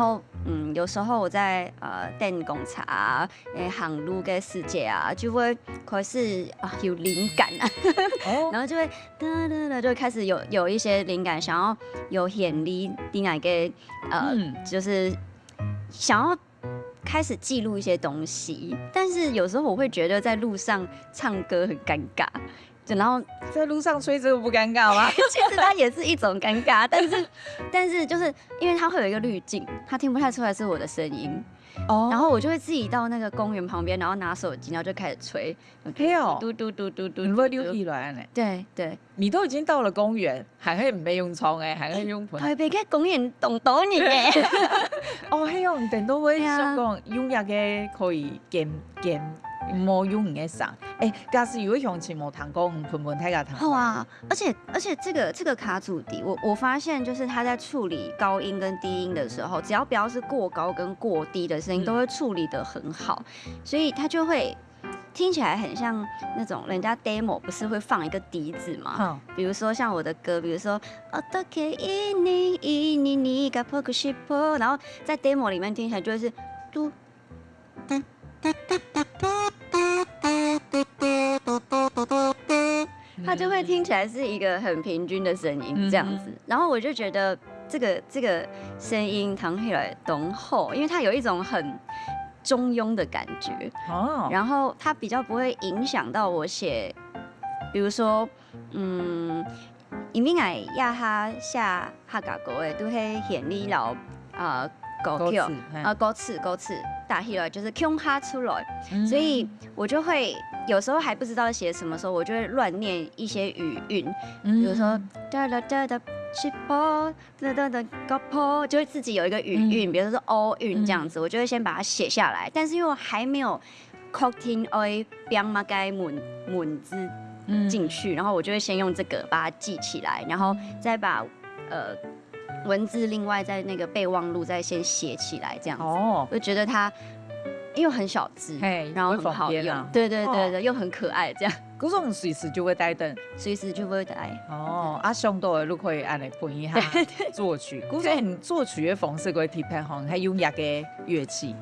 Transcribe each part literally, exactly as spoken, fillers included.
然后，嗯，有时候我在呃等公车啊，诶，行路的时节啊，就会开始啊有灵感啊，哦，然后就会哒哒哒，就会开始有有一些灵感，想要有旋律的那个呃，嗯就是想要开始记录一些东西，但是有时候我会觉得在路上唱歌很尴尬，就然后在路上吹这个不尴尬吗？其实它也是一种尴尬，但是但是就是因为它会有一个滤镜，它听不太出来是我的声音，哦，然后我就会自己到那个公园旁边，然后拿手机，然后就开始吹，嘿哦，嘟嘟嘟嘟嘟，你会溜起来呢？对对，你都已经到了公园，还会没用冲哎，还会用盆。台北个公园当多人呢。哦，嘿哦，你等到会对啊想讲用一个可以减减，莫用你个声。哎，假使有个乡亲无听过，你盆盆大家听。好，啊，而且而且这个这个卡祖笛，我我发现就是它在处理高音跟低音的时候，只要不要是过高跟过低的声音，嗯都会处理得很好，所以它就会听起来很像那种人家 demo 不是会放一个笛子嘛？好，比如说像我的歌，比如说哦，都可以你你你你个 p o k s h i p o 然后在 demo 里面听起来就会是嘟。它就会听起来是一个很平均的声音这样子。然后我就觉得这个这个声音弹起来很厚，因为它有一种很中庸的感觉，哦，然后它比较不会影响到我写，比如说，嗯，因为我一下写客家歌的，都是旋律老呃歌曲歌词，嘿啊歌词歌词打起来就是共下出来，嗯所以我就会有时候还不知道写什么时候，我就会乱念一些语韵，嗯比如说哒哒哒哒，是波，哒哒哒，高坡，就会自己有一个语韵，比如说是 o 韵这样子，我就会先把它写下来。但是因为我还没有确定 o 标么该文文字嗯进去，然后我就会先用这个把它记起来，然后再把呃文字另外在那个备忘录再先写起来，这样子，哦，我就觉得它因为很小字，嘿然后很好用，会方便啊对对对对，哦又很可爱，这样古种随时就会带等。随时就会带。哦，啊，想到的就可以按呢分一下作曲。古种作曲的方式个特别吼，还用哪个乐器？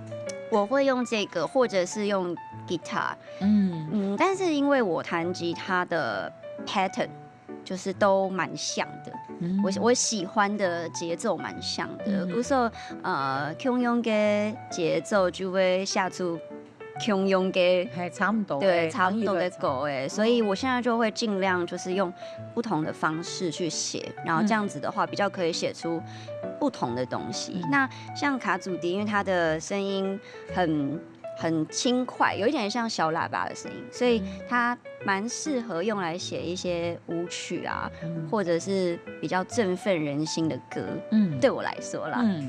我会用这个，或者是用吉他，嗯，嗯，但是因为我弹吉他的 pattern 就是都蛮像的，嗯我我喜欢的节奏蛮像的，嗯比如说呃，共样的节奏就会写出共样的。还差不多，对，哎差不多的差不多狗哎，所以我现在就会尽量就是用不同的方式去写，然后这样子的话比较可以写出不同的东西。嗯那像卡祖笛，因为它的声音很很轻快，有一点像小喇叭的声音，所以它蛮适合用来写一些舞曲啊，嗯或者是比较振奋人心的歌。嗯对我来说啦，嗯